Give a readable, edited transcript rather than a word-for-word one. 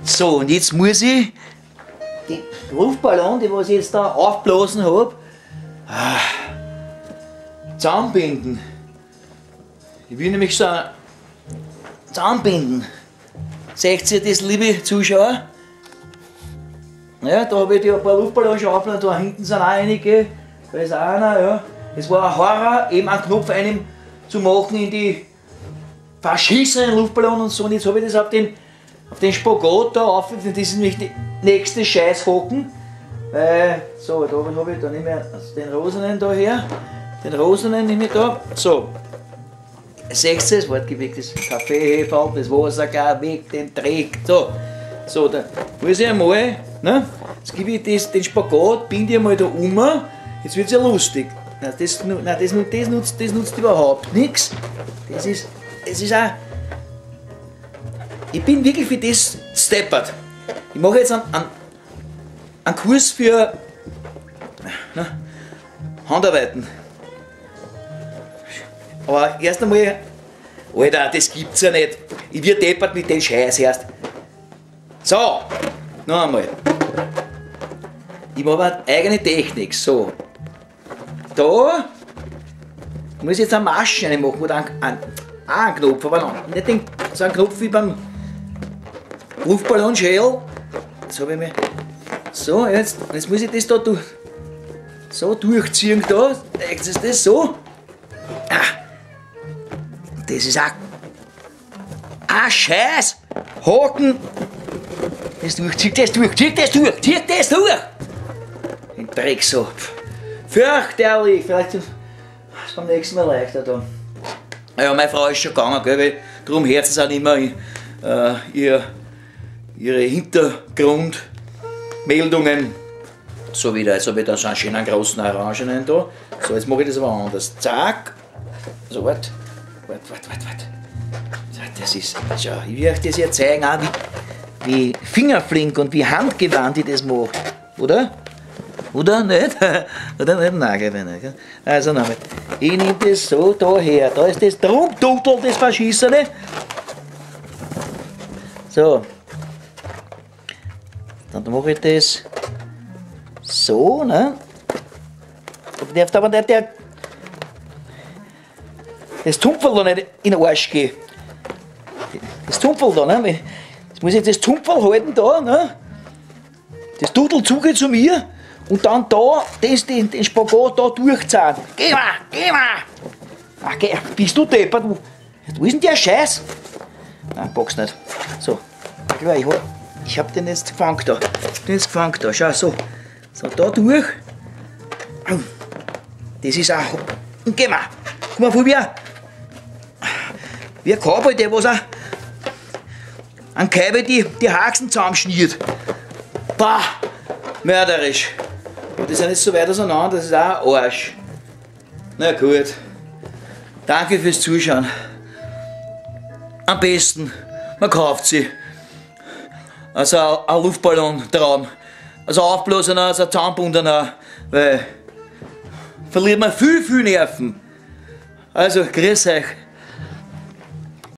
So, und jetzt muss ich den Luftballon, den was ich jetzt da aufblasen habe, zusammenbinden. Ich will nämlich so zusammenbinden. Seht ihr das, liebe Zuschauer? Ja, da habe ich ein paar Luftballons schon aufgeblasen, da hinten sind auch einige. Da ist auch einer, ja. Es war ein Horror, eben einen Knopf einem zu machen in die verschissenen Luftballon und so. Und jetzt habe ich das auf den Spagat da auf, das ist nämlich die nächste Scheißhocken. So, da habe ich, da nehme ich also den Rosenen da her. Den Rosenen nehme ich da. So. Seht ihr das Wortgewicht, das Kaffeeheferl, das Wasser gar weg, den Dreck. So, so, da muss ich einmal, ne? Jetzt gebe ich das, den Spagat, binde ich einmal da um. Jetzt wird es ja lustig. Nein, das nutzt überhaupt nichts. Das ist auch. Ich bin wirklich für das steppert. Ich mache jetzt einen Kurs für, ne, Handarbeiten. Aber erst einmal, Alter, das gibt's ja nicht. Ich werde deppert mit dem Scheiß erst. So, noch einmal. Ich mache eine eigene Technik. So. Da muss ich jetzt eine Masche machen oder einen Knopf, aber nicht den, so einen Knopf wie beim Luftballon-Schäl. Jetzt habe ich mir. So, jetzt muss ich das da durch, so durchziehen da. Jetzt ist das so. Ah, das ist auch ein Scheiß. Haken. Das durchzieht, das durch, zieht das durch, zieht das durch. Den Dreck so. Fürchterlich. Vielleicht ist es beim nächsten Mal leichter da. Ja, meine Frau ist schon gegangen, gell, weil darum hört sie auch nicht mehr ihre Hintergrundmeldungen. So wieder, jetzt habe ich da so einen schönen großen Orangenen da. So, jetzt mache ich das aber anders. Zack. So, warte. Warte. So, das ist, schau, ich will euch das ja zeigen, auch wie fingerflink und wie handgewandt ich das mache. Oder? Oder nicht? Oder nicht? Nein, glaube ich nicht. Also nochmal. Ich nehme das so da her. Da ist das Drumdudel, das Verschissene. So. Dann mache ich das so, ne? Da darf aber nicht das Tumpferl da nicht in den Arsch gehen. Das Tumpferl da, ne? Jetzt muss ich das Tumpferl halten da, ne? Das Dudel zugeht zu mir. Und dann da, den Spagat da durchziehen. Geh mal, geh mal! Ach, geh, bist du deppert? Wo ist denn der Scheiß? Nein, pack's nicht. So, klar, ich hab den jetzt gefangen da. Den jetzt gefangen da, schau, so. So, da durch. Das ist auch. Und geh mal! Komm mal vor, wie ein Cowboy, der was auch an Kaibe die Haxen zusammenschniert. Bah! Mörderisch. Aber die sind jetzt so weit auseinander, das ist auch ein Arsch. Na gut. Danke fürs Zuschauen. Am besten, man kauft sie. Also ein Luftballon-Traum. Also aufblasener, also ein zusammenbundener, weil verliert man viel, viel Nerven. Also, grüß euch.